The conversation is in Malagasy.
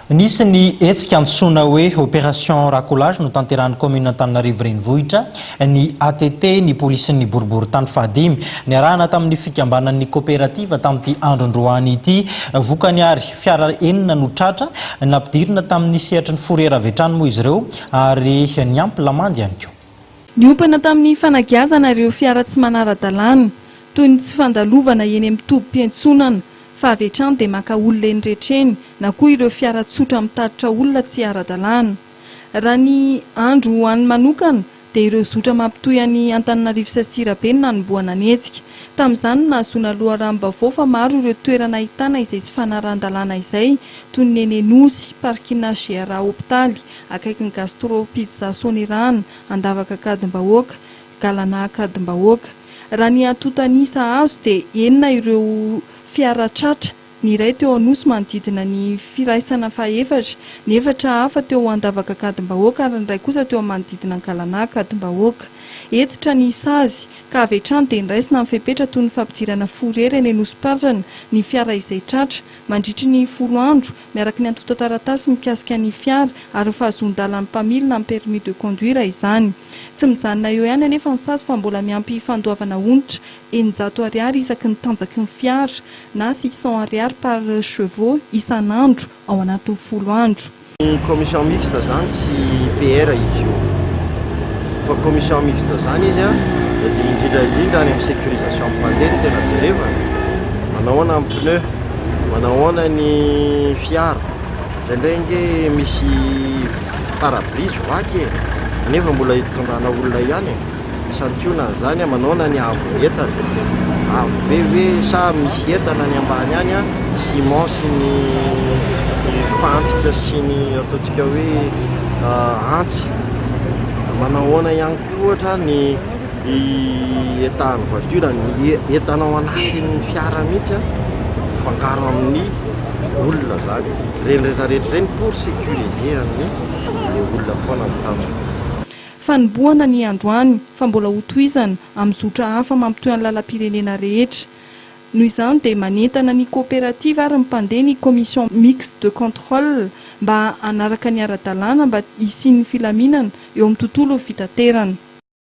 Nisy ny hetsika antsoina hoe Opération Racolage notanterahin'ny kaominina Antananarivo Renivohitra, ny ATT, ny polisin'ny boriborintany fahadimy. Niarahana tamin'ny fikambanan'ny koperativa tamin'ity androndroany ity. Vokany ary, fiara enina no tratra, nampidirina tamin'ny sehatry ny fourrière avy hatrany moa izy ireo ary niampy lamandy ihany koa. Niompana tamin'ny fanagiazana ireo fiara tsy manara-dalàna, toy ny tsy fandalovana eny amin'ny tobim-piantsonana fa avy hatrany dia maka olona eny rehetra eny na koa ireo fiara tsotra mitatitra olona tsy ara-dalàna. Raha ny andro any manokana dia ireo zotra mampitohy an'i Antananarivo sy Antsirabe no nanombohana ny hetsika. Tamin'izany no nahazoana loharanom-baovao fa maro ireo toerana ahitana izay tsy fanarahan-dalàna izay toy ny eny Anosy, parking HGRA hopitaly, akaikin'ny Gastro Pizza Soanierana, Andavaka Ankadimbahoaka, Galana Ankadimbahoaka. Raha ny antontan'isa azo dia enina ireo fiara tratra, ny iray teo Anosy manodidina ny firaisana fahefatra, ny efatra hafa teo Andavaka Ankadimbahoaka ary ny iray kosa teo manodidina Ankalanà Ankadimbahoaka. Hentitra ny sazy, ka avy hatrany dia nraisina ny fepetra toy ny fampidirana fourrière eny Anosipatrana ny fiara izay tratra, mandritry ny 10 andro, miaraka ny antontan-taratasy mikasika ny fiara ary ny fahazoan-dalan'ny mpamily na ny permis de conduire izany. Tsy mijanona eo ihany anefa ny sazy fa mbola miampy fandoavana onitra 600 ariary isaky ny tanjaky ny fiara na 600 ariary par chevaux isan'andro ao anatin'ny 10 andro. Ny commission mixte zany tsy PR izy io fa commission mixte zany izy an dia indrindra indrindra any amin'ny sécurisation mpandeha no tena jerevana, manao ahoana ny pneu, manao ahoana ny fiara, indraindray ange misy pare-brise vaky e, nefa mbola hitondrana olona ihany e. Santionany izany, manaona ny haavon'ny entana, avo be ve sa misy entana any ambany any, ciment sy ny fantsika sy ny ataontsika hoe antsy, manao ahoana ihany koa ohatra ny état ny voiture, ny entana ao anatin'ny fiara mihitsy mifangaro amin'ny olona izany, ireny rehetra rehetra ireny pour sécuriser an'ny le olona foana no tanjona. Fanombohana ny androany fa mbola hotohizana amin'ny zotra hafa mampitohy ny lalam-pirenena rehetra. Noho izany dia manentana ny kaoperativa ary ny mpandeha ny Commission mixte de contrôle mba hanaraka ny ara-dalàna mba hisian'ny filaminana eo amin'ny tontolon'ny fitaterana.